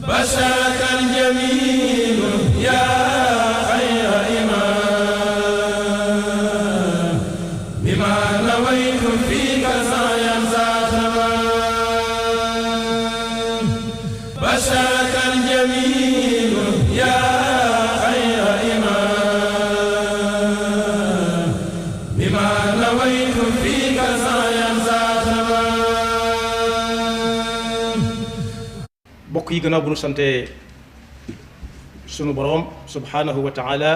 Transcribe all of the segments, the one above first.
بشرك الجميل يا خير إمام بما نويت فيك سعيا ذا تمام بشرك الجميل يا خير إمام بما نويت فيك سعيا ذا تمام. bokk yi gannaaw bu nu sante sunu boroom subhanahu wa taala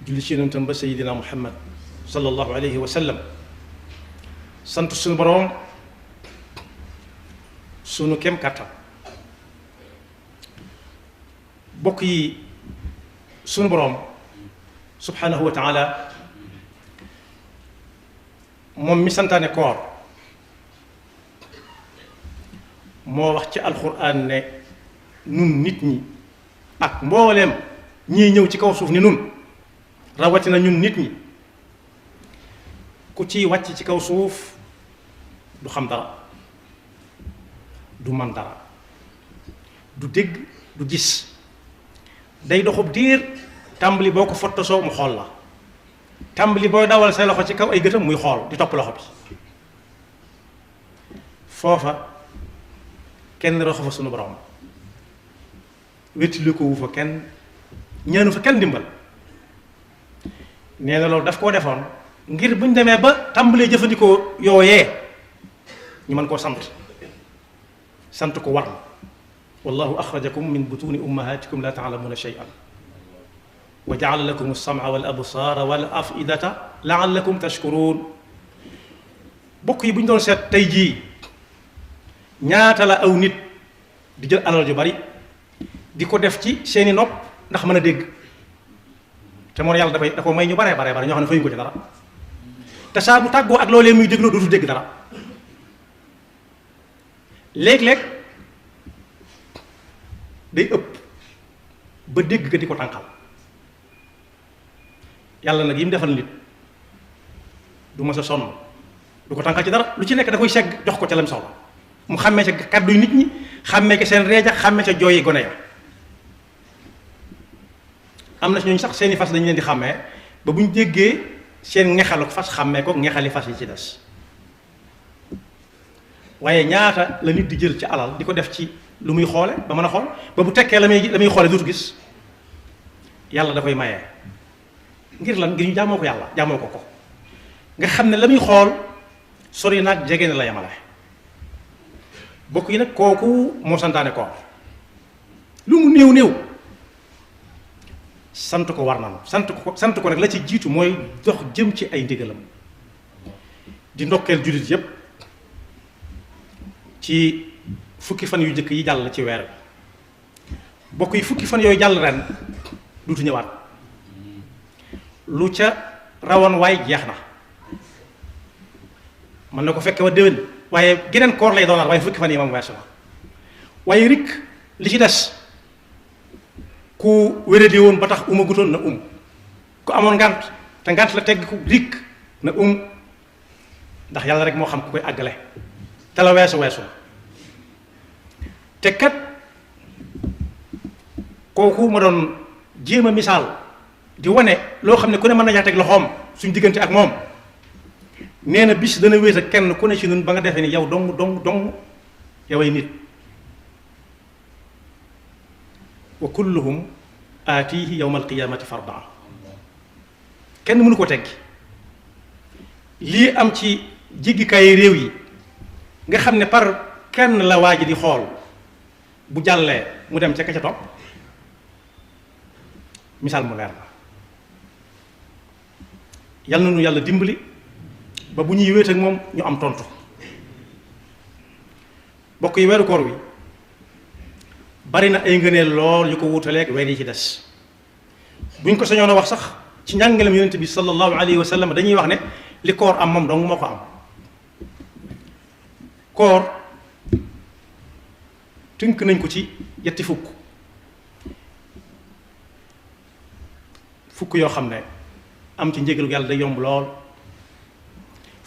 julli ci yonentam ba sayidina muhammad sallallahu alayhi wa sallam sant sunu boroom sunu kem kàttan bokk yi sunu boroom subhanahu wa taala moom mi santaane koor moo wax ci alxuraan ne nun nit ñi ak mbooleem ñiy ñëw ci kaw suuf ni nun rawatina ñun nit ñi ku ciy wàcc ci kaw suuf du xam dara du man dara du dégg du gis day doxub diir tàmbali boo ko fottasoo mu xool la tàmbali booy dawal say loxo ci kaw ay gëtam muy xool di topp loxo bi foofa kenn roxo fa sunu borom wéttili ko wu fa kenn ñaanu fa kenn dimbal nee na loolu daf koo defoon ngir buñ demee ba tàmbalee jëfandikoo yooyee ñu mën koo sant ko war na wallahu axrajakum min butuni ummahatikum la taalamuuna shay'an wa jaala lakum alsam'a wal absaara wal afidata laallakum tashkuruun bokk yi bu ñu doon seet tey jii ñaata la aw nit di jël alal ju bari di ko def ci seeni nopp ndax mën a dégg te moom yàlla da ko may ñu bare ñoo xam ne fayuñ ko ci dara te saa bu tàggoo ak loolee muy dégloo dootu dégg dara léeg-léeg day ëpp ba dégg ga di ko tànqal yàlla nag yi mu defal nit du ma sa sonn du ko tànqal ci dara lu ci nekk da koy segg jox ko ca lam soxla mu xàmmee ca kàdduy nit ñi xàmmee ca seen reeja xàmmee ca jooyi gone ya am na si ñooñu sax seeni fas dañu leen di xàmmee ba bu ñu déggee seen ngexalu fas xàmmee ko ngexali fas yi ci des waaye ñaata la nit di jël ci alal di ko def ci lu muy xoole ba mën a xool ba bu tekkee la muy xoole dootu gis yàlla da koy mayee ngir lan ngir ñu jaamoo ko yàlla jaamoo ko nga xam ne la muy xool sori naag jege na la yamale bokk yi nag kooku moo santaane koor lu mu néew sant ko war nanu sant ko nag la ci jiitu mooy dox jëm ci ay ndigalam di ndokkeel jullit yépp ci fukki fan yu njëkk yi jàll ci weer bi bokk yi fukki fan yooyu jàll ren duutu ñëwaat lu ca rawoon waay jeex na mën na ko fekke wa déwén waaye geneen koor lay doonaat waaye fukki fan yi moom weesu na waaye rik li ci des ku wéradi woon ba tax uma gutoon na ku amoon ngant te ngant la tegg ku rik na ndax yàlla rek moo xam ku koy àggale te la weesu na te kat kooku ma doon jéem a misaal di wane loo xam ne ku ne mën na jaa teg loxoom suñ diggante ak moom nee na bis dana wéet ak kenn ku ne ci ñun ba nga defee ni yow dong yoway nit wa kulluhum aatihi yawma alqiyamati fardaa kenn mënu ko teggi lii am ci jéggikaay réew yi nga xam ne par kenn la waa ji di xool bu jàllee mu dem ca ka ca topp misaal mu leer la yal na nu yàlla dimbali ba bu ñuy wéet ak moom ñu am tontu bokk yi weeru koor wi bari na ay ngëneel lool yu ko wutaleeg weer yi ci des buñ ko sañoon a wax sax ci njàngalem yonent bi sallallahu alayhi wa sallam dañuy wax ne li koor am moom dong moo ko am koor tënk nañ ko ci yetti fukk yoo xam ne am ci njégalu yàlla day yomb lool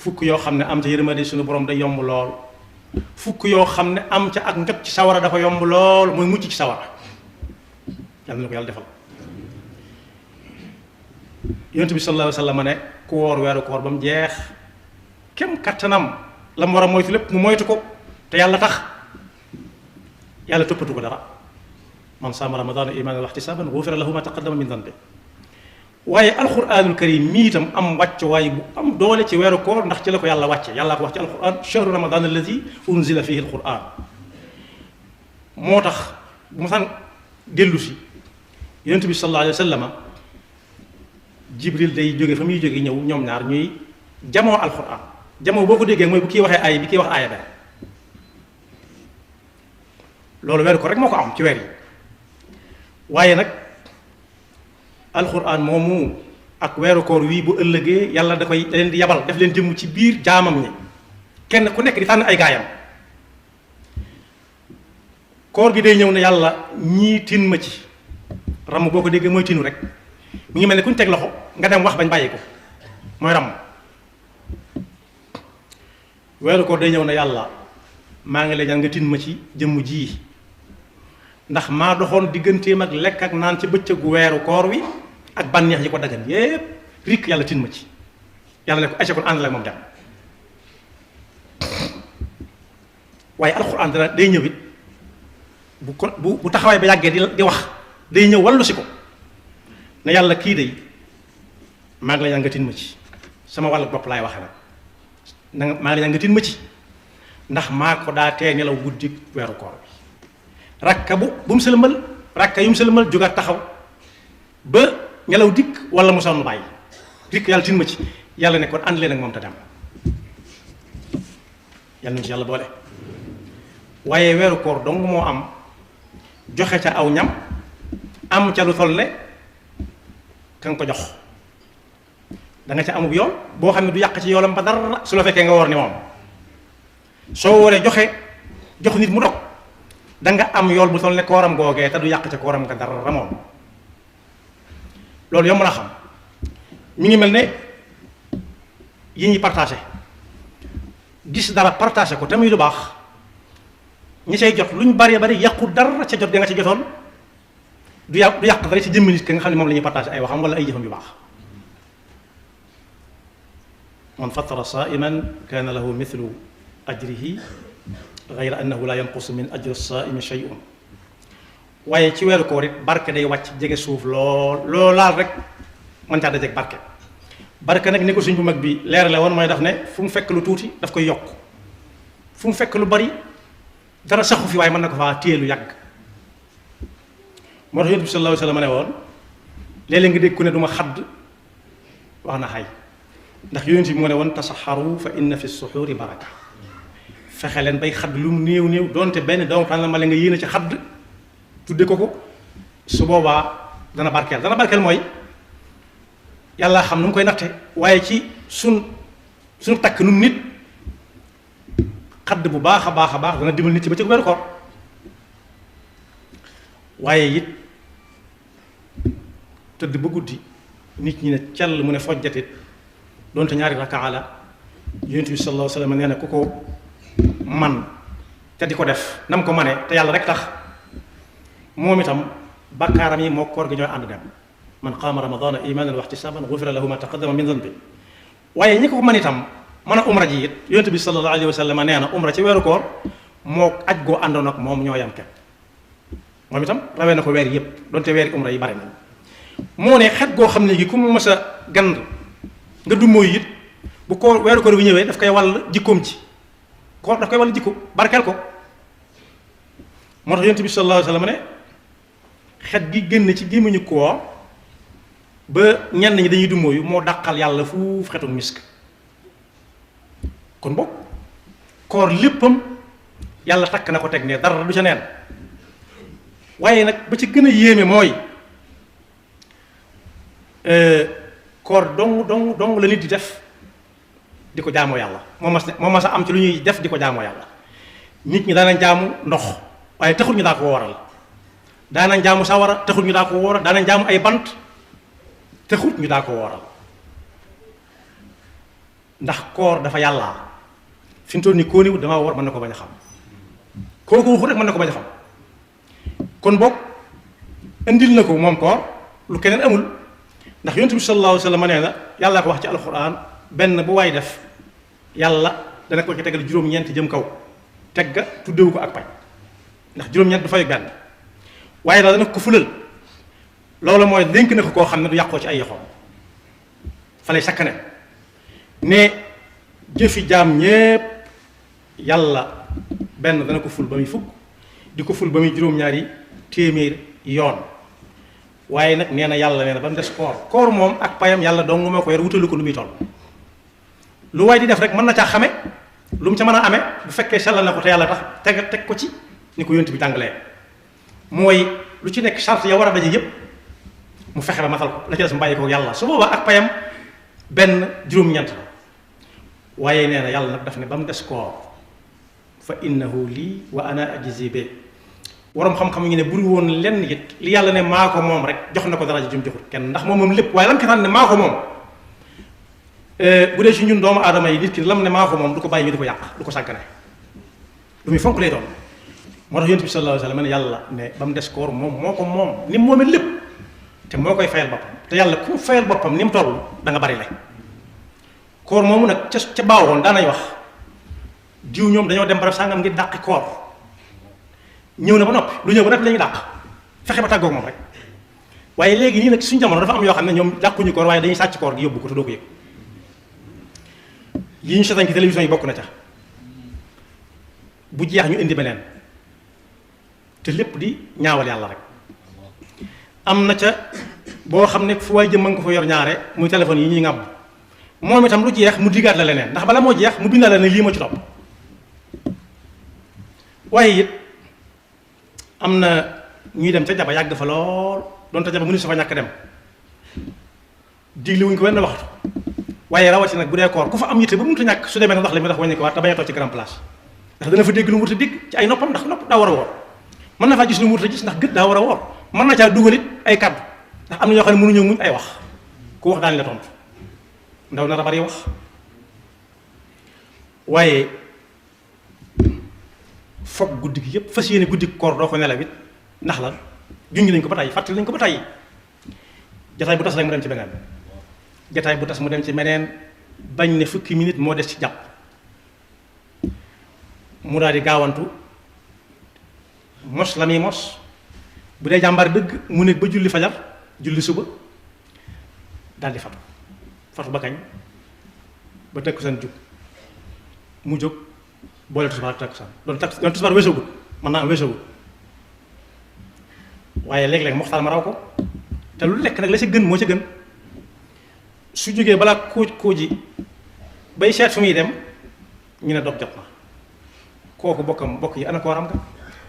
fukk yoo xam ne am ci yërmande suñu borom day yomb lool fukk yoo xam ne am ca ak njot ci sawara dafa yomb lool mooy mucc ci sawara yàlla na ko yàlla defal. yonent bi sallallahu alayhi wa sallam ne ku woor weeru koor ba mu jeex kem kattanam la mu war a moytu lépp mu moytu ko te yàlla tax yàlla toppatu ko dara. man saama ramadaana imaanan wa ihtisaaban gufira lahu ma taqaddama min danbi. waaye alquranul karim mii itam am wàccuwaay bu am doole ci weeru koor ndax ci la ko yàlla wàcce yàllaa ko wax ci alquran shahru ramadan alladi unzila fihi alquran. moo tax bu ma san dellu si yonent bi sallallahu alayhi wa sallam jibril day jóge fa muy jóge ñëw ñoom ñaar ñuy jamoo alquran jamoo boo ko déggee mooy bu kii waxee aaya bi kii wax aaya ba loolu weeru koor rek moo ko am ci weer yi. waaye nag alxuraan moomu ak weeru koor wii bu ëllëgee yàlla da leen di yabal def leen jëmm ci biir jaamam ñi kenn ku nekk di tànn ay gaayam. koor gi day ñëw ne yàlla ñii tin ma ci ramm boo ko déggee mooy tinu rek mu ngi mel ne ku ñu teg loxo nga dem wax bañ bàyyi ko mooy ramm. weeru koor day ñëw ne yàlla maa ngi lay ñaan nga tin ma ci jëmm ji ndax maa doxoon digganteem ak lekk ak naan ci bëccëgu weeru koor wi ak bànneex yi ko dagan yépp rik yàlla tin ma ci yàlla ne ko acca kon àndal ak moom dem. waaye alxuraan dana day ñëw it bu taxawaay ba yàggee di wax day ñëw wallu si ko ne yàlla kii day maa ngi la ñaan nga tin ma ci sama wàllu bopp laay waxe nag maa ngi la ñaan nga tin ma ci ndax maa ko daa tee nelaw guddi weeru koor bi rakka bu mu sëlmal rakka yu mu sëlmal jógaat taxaw ba ngelaw dikk wala mu sonn bàyyi dikk yàlla tin ma ci yàlla ne kon ànd leen ak moom te dem yàlla nañu ci yàlla boole. waaye weeru koor dong moo am joxe ca aw ñam am ca lu toll ne ka nga ko jox da nga ca amub yool boo xam ne du yàq ci yoolam ba dara su la fekkee nga woor ni moom soo waree jox nit mu dog da nga am yool bu toll ne kooram googee te du yàq ca kooram nga dara moom loolu yomb na xam mi ngi mel ne yi ñuy partagé gis dara partagé ko te muy lu baax ñi cay jot lu ñu bari bari yàqu dara ca jot ga nga ci jotoon du yàq dara ci jëmmi nit ki nga xam ne moom la ñuy partagé ay waxam wala ay jëfam yu baax. man fattara saa'iman kaana lahu mithlu ajrihi gayra annahu la yanqusu min ajri saaimi shay'un. waaye ci weeru koor it barke day wàcc jege suuf loo laal rek mën caa dajeeg barke nag ni ko suñ bu mag bi leerale woon mooy daf ne fu mu fekk lu tuuti daf koy yokk fu mu fekk lu bari dara saxu fi waaye mën na ko faa téye lu yàgg. moo tax yonent bi sallallahu alayhi wa sallam ne woon léeg-léeg nga dégg ku ne du ma xadd wax na xay ndax yonent bi moo ne woon tasaxaru fa inna fi suxuuri baraka fexe leen bay xadd lu mu néew donte benn doomu tànn la nga yéene ci xadd tudde ko su boobaa dana barkeel mooy yàlla xam nu mu koy natte waaye ci suñu takk nun nit xadd bu baax a baax dana dimbal nit ci ba ci weeru koor. waaye it tëdd ba guddi nit ñi ne cell mu ne fojjatit doonte ñaari rakaa la yonent bi sallallahu alayhi wa sallam nee na ku ko man te di ko def nam ko mane te yàlla rek tax moom itam bakkaaram yi moo koor gi ñooy ànd dem man qaama ramadana imanan wa ihtisaban gufira lahu ma taqaddama min dhanbi. waaye ñi ko man itam mën a umra ji it yonent bi sallallahu alayhi wa sallam nee na umra ci weeru koor moo aj goo àndoon ak moom ñoo yam kepp moom itam rawee na ko weer yëpp donte weeri umra yi bari nañ moo ne xet goo xam ne gi ku mu mës a gand nga du mooy it bu ko weeru koor bi ñëwee daf koy wàll jikkoom ci ko daf koy wàll jikko barkeel ko. moo tax yonent bi sallallahu alayhi wa sallam ne xet gi génn ci gémmiñu koor ba ñenn ñi dañuy du mooyu moo dàqal yàlla fuuf xetu misk. kon boog koor léppam yàlla takk na ko teg ne dara du ca neen. waaye nag ba ci gën a yéeme mooy koor dong la nit di def di ko jaamoo yàlla moo mas a am ci lu ñuy def di ko jaamoo yàlla. nit ñi daanañ jaamu ndox waaye taxul ñu daa ko wooral daanañ jaamu sawara taxul ñu daa ko wooral daanañ jaamu ay bant taxul ñu daa ko wooral ndax koor dafa yàllaa fi mu toll nii koo niwut damaa war mën na ko bañ a xam kooku waxu rek mën na ko bañ a xam kon boog indil na ko moom koor lu keneen amul ndax yonent bi sallallahu alayhi wa sallam nee na yàllaa ko wax ci alquran benn bu waay def yàlla dana ko ci tegal juróom-ñeent jëm kaw tegga tuddewu ko ak pay ndax juróom-ñeent du fay benn waaye daal dana ko fulal loolu mooy dénk na ko koo xam ne du yàqoo ci ay yoxoom fa lay sakkane ne jëfi jaam ñépp yàlla benn dana ko ful ba muy fukk di ko ful ba muy juróom-ñaari téeméer yoon waaye nag nee na yàlla nee na ba mu des koor moom ak payam yàlla dong moo ko yor wutalu ko lu muy toll lu waay di def rek mën na caa xame lu mu ca mën a amee bu fekkee sellal na ko te yàlla tax teg ko ci ni ko yonent bi jàngalee mooy lu ci nekk charte ya war a daje yépp mu fexe ba matal ko la ci des mu bàyyi ko yàlla su boobaa ak payam benn juróom-ñeent la waaye nee na yàlla nag daf ne ba mu des koor fa innahu lii wa ana ajzi bi waroom xam-xam ñu ne buri woon lenn it li yàlla ne maa ko moom rek jox na ko daraja jum joxut kenn ndax moom lépp waaye lam ki ne maa ko moom bu dee ci ñun doomu aadama yi nit ki lam ne maa ko moom du ko bàyyi ñu di ko yàq du ko sàggane lu muy fonk lay doon moo tax yonent bi sallallahu alayhi wa sallam ne yàlla ne ba mu des koor moom moo ko moom ni mu moomee lépp te moo koy fayal boppam te yàlla ku fayal boppam ni mu toll da nga bari la koor moomu nag ca baawoon daanañ wax diw ñoom dañoo dem barab sàngam ngir dàqi koor ñëw na ba noppi lu ñëw ba noppi la ñuy dàq fexe ba tàggoog moom rek waaye léegi nii nag suñu jamono dafa am yoo xam ne ñoom dàquñu koor waaye dañuy sàcc koor gi yóbbu ko te doo ko yëg yi ñu seetaan ci télévision yi bokk na ca bu jeex ñu indi beneen te lépp di ñaawal yàlla rek am na ca boo xam ne fu waay jëm nga ko fa yor ñaare muy téléphone yi ñuy ŋàbb moom itam lu jeex mu diggaat la leneen ndax bala moo jeex mu bindaa la ne lii ma ci topp waaye it am na ñuy dem ca jaba yàgg fa lool doonte jaba mënu sa fa ñàkk dem digle wuñ ko wenn waxtu waaye rawati nag bu dee koor ku fa am yitte ba mënut a ñàkk su demee na dox la mi dox wàññi ko waat te bañ a toog ci grand place ndax dana fa dégg lu mu wut a dégg ci ay noppam ndax nopp daa war a woor mën na faa gis lu mu wut a gis ndax gët daa war a woor mën na caa dugalit ay kaddu ndax am na ñoo xam ne mënuñoo muñ ay wax ku wax daañu la tontu ndaw nar a bari wax waaye foog guddi gi yépp fas yéene guddi koor doo ko nelaw it ndax la junj nañ ko ba tey fàttali nañ ko ba tey jataay bu tas rek mu dem ci beneen jataay bu tas mu dem ci meneen bañ ne fukki minute moo des ci jàpp mu daal di gaawantu mos la muy mos bu dee jàmbaar dëgg mu nekk ba julli fajar julli suba daal di fatu ba kañ ba takkusaan jug mu jóg boole tisbaar ak takkusaan doon tisbaar weesoogut mën naa am weesoogut waaye léeg-léeg moxtaar ma raw ko te lu lekk nag la ci gën moo ci gën su jógee balaa kóoji bay seet fu muy dem ñu ne dog jot na kooku bokk yi ana ko waram nga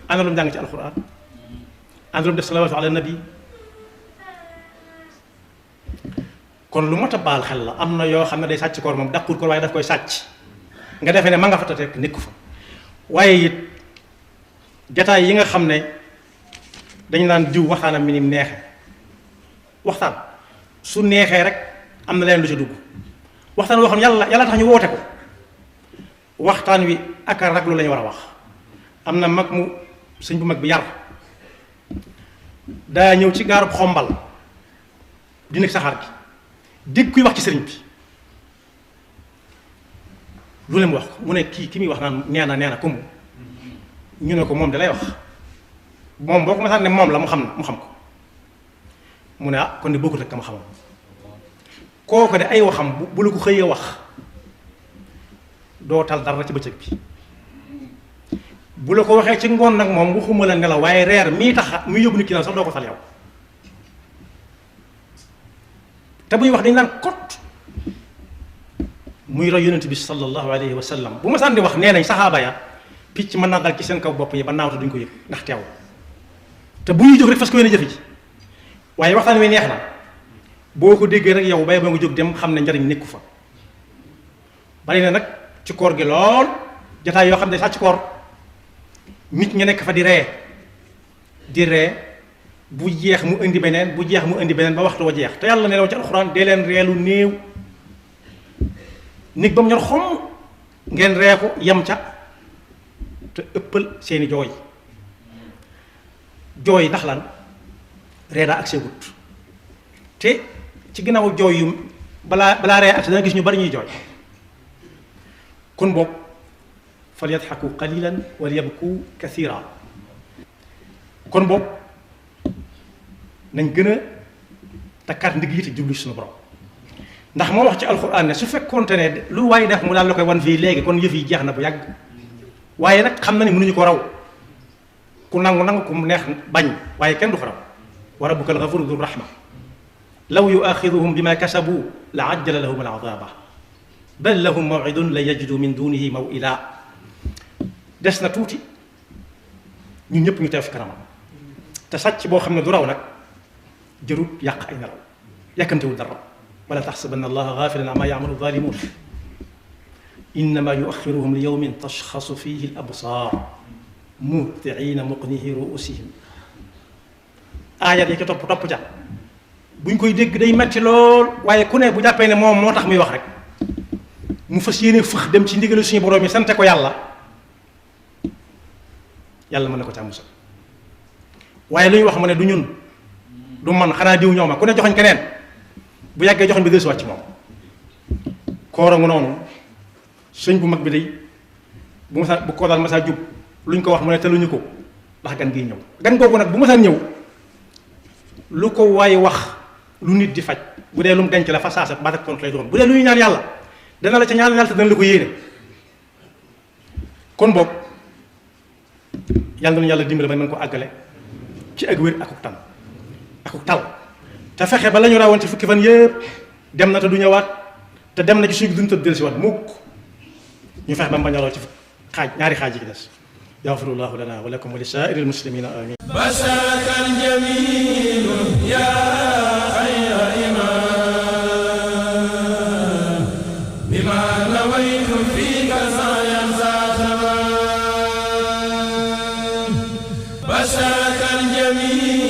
ana lu mu jàng ci alxuraan ana lu mu def salawaatu ala nabi kon lu mot a baal xel la am na yoo xam ne day sàcc koor moom dàqul koor waaye daf koy sàcc nga defee ne ma nga fa te nekku fa waaye it jataay yi nga xam ne dañu naan diw waxtaanam mi ni neexe waxtaan su neexee rek am na leen lu ci dugg waxtaan woo xam ne yàlla tax ñu woote ko waxtaan wi ak a raglu la ñu war a wax am na mag mu sëñ bu mag bi yar daa ñëw ci gaarub xombal di nekk saxaar gi dégg kuy wax ci sëriñ bi lu leen wax mu ne ki muy wax naan nee na comme ñu ne ko moom da lay wax moom boo ko masaan ne moom la mu xam ko mu ne kon de bokkut ak ka ma xamoon kooku de ay waxam bu la ko xëyee wax doo tal dara ci bëccëg bi bu la ko waxee ci ngoon nag moom waxuma la nelaw waaye reer mii tax muy yóbbu nit ki sax doo ko tal yow te buy wax dañ naan kot muy roy yonent bi sallallahu alayhi wa sallam bu ma sànni wax nee nañ saxaaba ya picc mën naa dal ci seen kaw bopp yi ba naawte duñ ko yëg ndax teew te bu ñuy jóg rek fas ko yéene jëfe ji waaye waxtaan wi neex na boo ko déggee rek yow bay ba nga jóg dem xam ne njariñ nekku fa bari na nag ci koor gi lool jataay yoo xam ne sax ci koor nit ña nekk fa di ree bu jeex mu indi beneen bu jeex mu indi beneen ba waxtu wa jeex te yàlla ne la ci alxuraan dee leen reelu néew nit ba mu ñor xomm ngeen ree ko yem ca te ëppal seeni jooy jooy ndax lan ree daa ak seegut te ci ginnaaw jooy yu balaa ree ak dana gis ñu bari ñuy jooy kon boog fal yadxaku qalilan wal yabku kathira kon boog nañ gën a takkaat ndigg yi te jublu suñu borom ndax moo wax ci alxuraan ne su fekkoonte ne lu waaye def mu daal la koy wan fii léegi kon yëf yi jeex na bu yàgg waaye nag xam na ne mënuñu ko raw ku nangu ku neex bañ waaye kenn du ko raw wa rabbuka al-ghafuuru du rahma law yu'aaxiduhum bima kasabu la ajjala lahum al-'adaaba bal lahum maw'idun la yajidu min dunihi maw'ila des na tuuti ñun ñëpp ñu teew fi kanamam te sàcc boo xam ne du raw nag jërut yàq ay nelaw yàkkamtewul dara wala taxsabanna allaha gaafilan ammaa ya'malu zaalimuun innamaa yu'axxiruhum li yawmin tashxasu fiihi al-absaar muhti'iina muqni'i ru'uusihim aayat yi ca topp ca buñ koy dégg day metti lool waaye ku ne bu jàppee ne moom moo tax muy wax rek mu fas yéene fëx dem ci ndigalu suñu borom yi sante ko yàlla mën na ko ca musal waaye lu ñuy wax mu ne du ñun du man xanaa diw ñoo ma ku ne joxoñ keneen bu yàggee joxoñ bi del si wàcc moom koorangu noonu sëñ bu mag bi day bu ko daal masaa jub luñ ko wax mu ne te luñu ko ndax gan gi ñëw gan googu nag bu masaan ñëw lu ko waaye wax lu nit di faj bu dee lu mu denc la fa saasa baat ak tontu lay doon bu dee lu ñu ñaan yàlla dana la ca ñaan yàlla te dana la ko yéene kon boog yàlla nañu yàlla dimbali ba mën ko àggale ci ak wér akuk tan akuk tal te fexe ba la ñu rawoon ci fukki fan yëpp dem na te du ñëwaat te dem na ci suñu duñ tëdd dellusiwaat mukk ñu fexe ba mbañaloo ci ñaari xaaj yi ci des yaxfirullahu lana wa lakum wa li saa'iril muslimina amin basharakal jamil ya khayra imam bima nawaytu fika sayan zatama basharakal jamil